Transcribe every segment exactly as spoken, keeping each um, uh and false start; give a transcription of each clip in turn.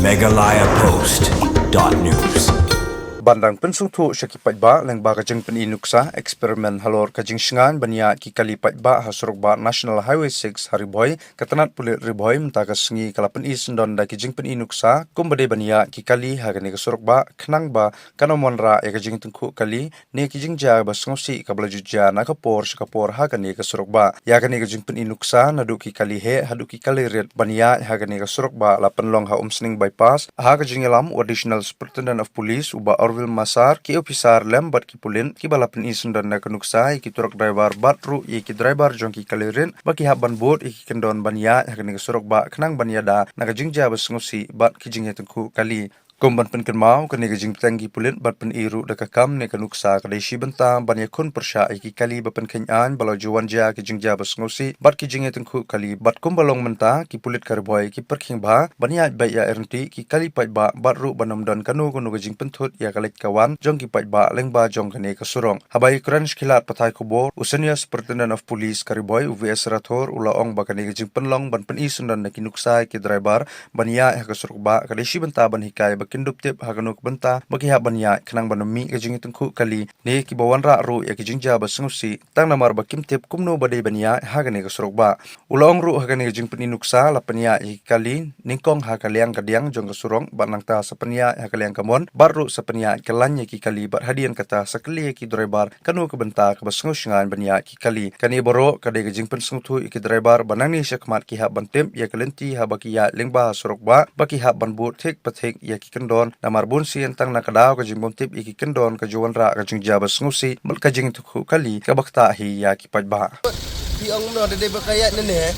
Meghalaya Post dot news. Ban dang pynsngewthuh sha ki paidbah lyngba ka jingpyni nuksa experiment halor ka jingshngaiñ ban ïaid ki kali paidbah ha surok bah National Highway six ha Ri Bhoi, ka tnat pulit Ri Bhoi mynta ka sngi ka la pyni syndon da ki jingpyni nuksa kumba dei ban ïaid ki kali ha kane ka surok bah khnang ba kan ym wanrah ïa ka jingtyngkhuh kali ne ki jingjia ba sngewsih kaba la ju jia na ka por sha ka por ha kane ka surok bah. Ïa kane ka jingpyni nuksa naduh ki kali heh haduh ki kali rit ban ïaid ha kane ka surok bah la pynlong ha Umsning Bypass ha ka jingïalam u Additional Superintendent of Police u Bah Orville Massar, ki ophisar lem bad ki pulit kiba la pyni syndon na ka nuksa ïa ki truck driver bad ruh ïa ki driver jong ki kali rit ba ki hap ban bud ïa ki kyndon ban ïaid ha kane ka surok bah khnang ban ïada na ka jingjia ba sngewsih bad ki jingïatyngkhuh kali. Kum ban pynkynmaw, kane ka jingpdiang ki pulit bad pyni ruh da ka kam ne ka nuksa ka dei shi bynta ban ïakhun pyrshah ïa ki kali ba pynkheiñ aiñ ba la ju wan jia ki jingjia ba sngewsih bad ki jingïatyngkhuh kali bad kumba long mynta ki pulit ka Ri Bhoi ki pyrkhing bha ban ïaid beit ïa ryntih ki kali paidbah bad ruh ban ym don kano kano ka jingpynthut ïa ka leit ka wan jong ki paidbah lyngba jong kane ka surok. Haba ïakren sha ki lad pathai khubor, u Senior Superintendent of Police ka Ri Bhoi u V S Rathore u la ong ba kane ka jingpynlong ban pyni syndon na ki nuksa ïa ki driver ban ïaid ha ka surok bah ka dei shi bynta ban hikai ba kin dup tip ha kano ka bynta ba ki hap ban ïaid khnang ban ym mih ka jingïatyngkhuh kali ne kiba wanrah ruh ïa ki jingjia ba sngewsih tang namar ba kim tip kumno ba dei ban ïaid ha kane ka surok bah. U la ong ruh ha kane ka jingpyni nuksa la pynïaid ïa ki kali nyngkong ha ka liang ka diang jong ka surok bad nangta sa pynïaid ha ka liang ka mon bad ruh sa pynïaid kyllaiñ ïa ki kali bad hadien kata sa kylli ïa ki driver kano ka bynta kaba sngewshngaiñ ban ïaid ki kali. Kane baroh ka dei ka jingpynsngewthuh ïa ki driver ba nangne shakhmat ki hap ban tip ïa ka lynti haba ki ïaid lyngba ha surok bah ba ki hap ban bud thik pathik ïa ki kyndon namar bun sien tang na ka daw ka jingbymtip ïa ki kyndon ka ju wanrah ka jingjia ba sngewsih bad ka jingïatyngkhuh kali kaba ktah hi ïa ki paidbah. Phi ong kumno da dei ba ka ïaid ne ne?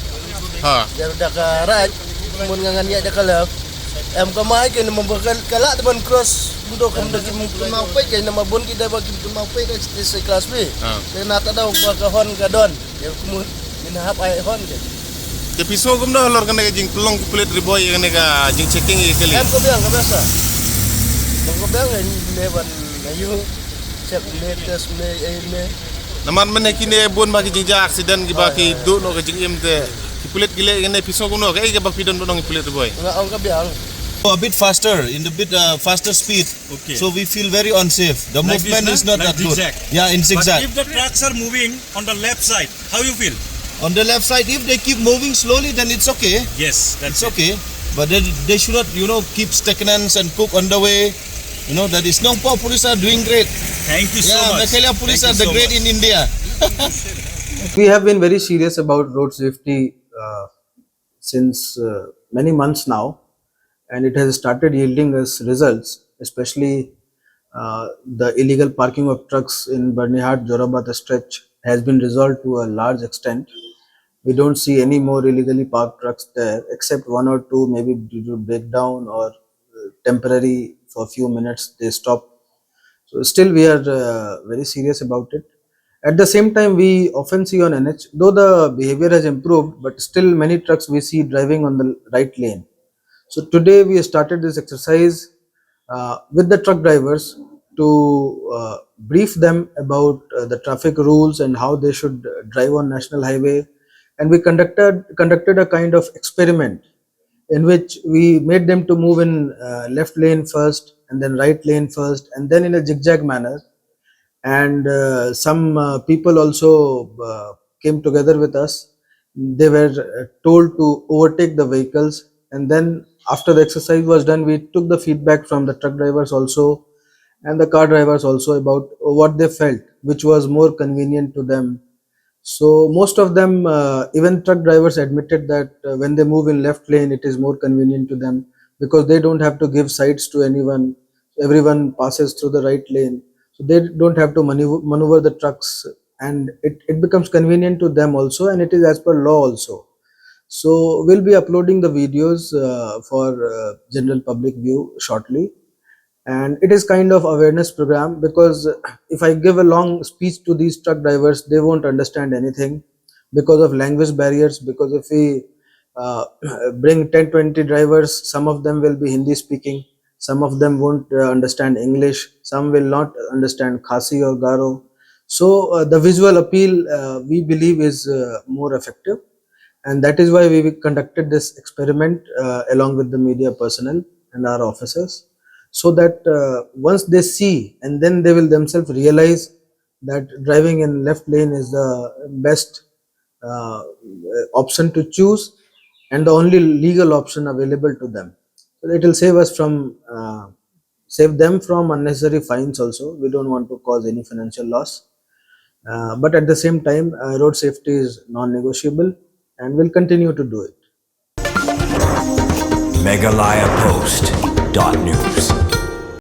Ha. Da da ka right, kumno nga ngan ïaid da ka left. Em ka mai ke namar ba ka lah da ban cross. Kumno kumno kim kynmaw peit ke namar bun ki da ba kim kynmaw peit ka state class B. Ha. Te na ta da ba ka hon ka don. Ya kumno min hap ai hon ke. Te phi sngew kumno halor kane ka jingpynlong ki pulit Ri Bhoi ïa kane ka jingchecking ïa kali? Em ka biang ka biasa. Ba ka biang ne ban ayu. Check ne test ne ai ne. Namar mynne kine bun ba ki jingjia accident kiba ki duh noh ka jingim te ki pulit ki leh ïa kane phi sngew kumno kaei kaba phi don ban ong ïa ki pulit Ri Bhoi? Nga ong ka biang. A bit faster, in the bit uh, faster speed. Okay. So we feel very unsafe. The movement is not that good. Yeah, in zigzag. But if the trucks are moving on the left side, how you feel? On the left side, if they keep moving slowly, then it's okay. Yes, that's okay. But they, they should not, you know, keep stagnant and cook on the way. You know, that is Nongpoh police are doing great. Thank you so much. Yeah, Meghalaya police are the great in India. We have been very serious about road safety uh, since uh, many months now, and it has started yielding us results, especially uh, the illegal parking of trucks in Byrnihat Jorabat stretch has been resolved to a large extent. We don't see any more illegally parked trucks there, except one or two, maybe due to breakdown or uh, temporary for a few minutes they stop. So still we are uh, very serious about it. At the same time, we often see on N H, though the behavior has improved, but still many trucks we see driving on the right lane. So today we started this exercise uh, with the truck drivers to uh, brief them about uh, the traffic rules and how they should uh, drive on national highway. And we conducted conducted a kind of experiment in which we made them to move in uh, left lane first and then right lane first and then in a zigzag manner. And uh, some uh, people also uh, came together with us. They were uh, told to overtake the vehicles, and then after the exercise was done, we took the feedback from the truck drivers also and the car drivers also about what they felt, which was more convenient to them. So most of them, uh, even truck drivers, admitted that uh, when they move in left lane, it is more convenient to them because they don't have to give sides to anyone. Everyone passes through the right lane, so they don't have to maneuver, maneuver the trucks, and it, it becomes convenient to them also, and it is as per law also. So we'll be uploading the videos uh, for uh, general public view shortly. And it is kind of awareness program, because if I give a long speech to these truck drivers, they won't understand anything because of language barriers. Because if we uh, bring ten, twenty drivers, some of them will be Hindi speaking, some of them won't uh, understand English, some will not understand Khasi or Garo. So uh, the visual appeal, uh, we believe, is uh, more effective, and that is why we conducted this experiment uh, along with the media personnel. and our officers, so that uh, once they see, and then they will themselves realize that driving in left lane is the best uh, option to choose and the only legal option available to them. So it will save us from uh, save them from unnecessary fines also. We don't want to cause any financial loss. Uh, but at the same time, uh, road safety is non-negotiable, and we'll continue to do it. Meghalaya Post dot news.